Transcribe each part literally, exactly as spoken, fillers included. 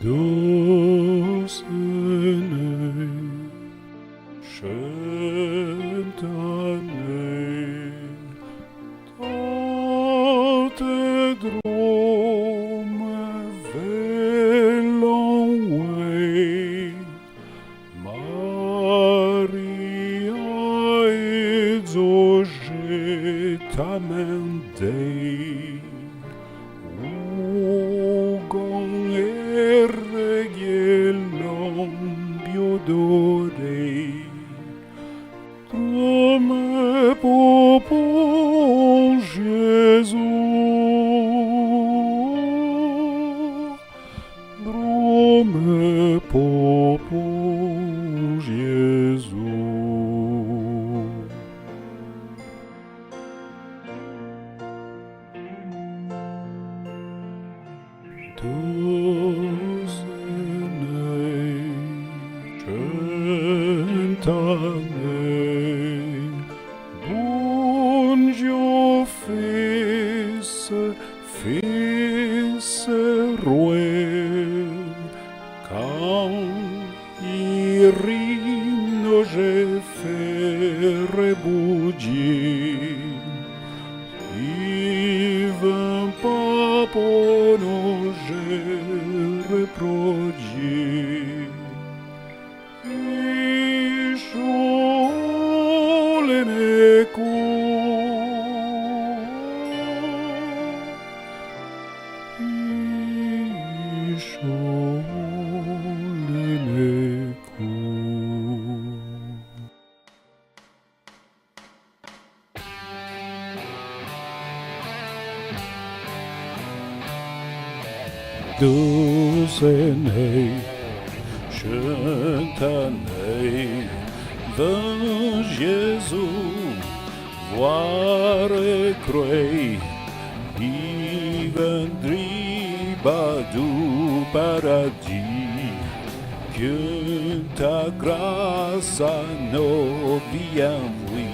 Douze année, chante année, tot drome vèlon wé, Maria é Zozé t'amèn dé, ougon é règuèlon biodoré. Drome poupon Jésus, drome poupon Jésus. Douze année, chante année, bon Dieu fé-se, fé-se rwé, can i ri no je fé reboudjé, i vin pa po no je reprodjé. I chole ne cou, i chole ne cou. Douze année, chante année, vin Jésus, voir é crwé, i vin driba dou paradis. Que ta grâce no vien oui,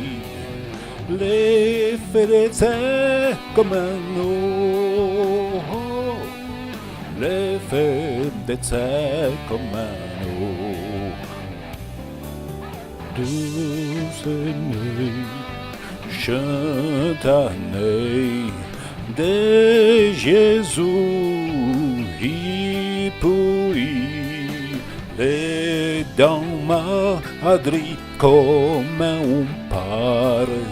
le fé de tse comme no, le fé de tse comme no. Douze année, chante année, de Jésus, i pouì, le dan ma adri comme un pare,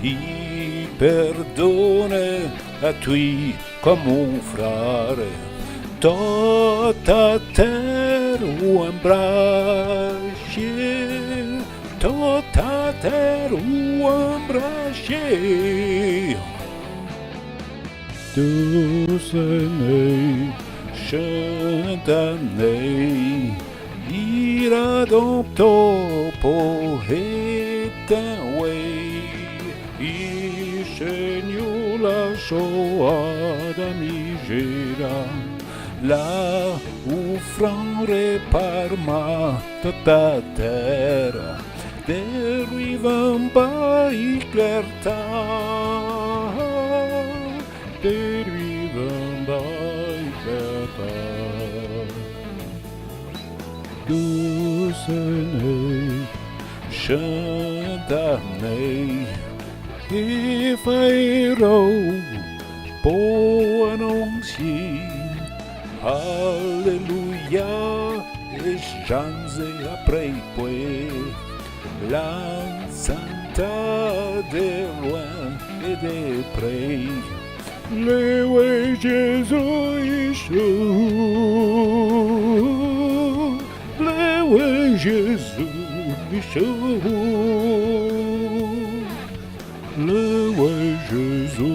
i perdone a tui comme un frare. Tota tère ou embraché, tota tère ou embraché. Douze année, chante année, ira dom to po étin wé. I Seigneur la choa da mi jera, la ou fran reparma tota tère. De lui vin ba i clertà, de lui vin ba i clertà. Douze année, chante année, i fé ro po annoncié. Alléluia, é chanze apré poué, l'an santa de loin é de pré. Loué Jésus i chou, loué Jésus i chou. Loué Jésus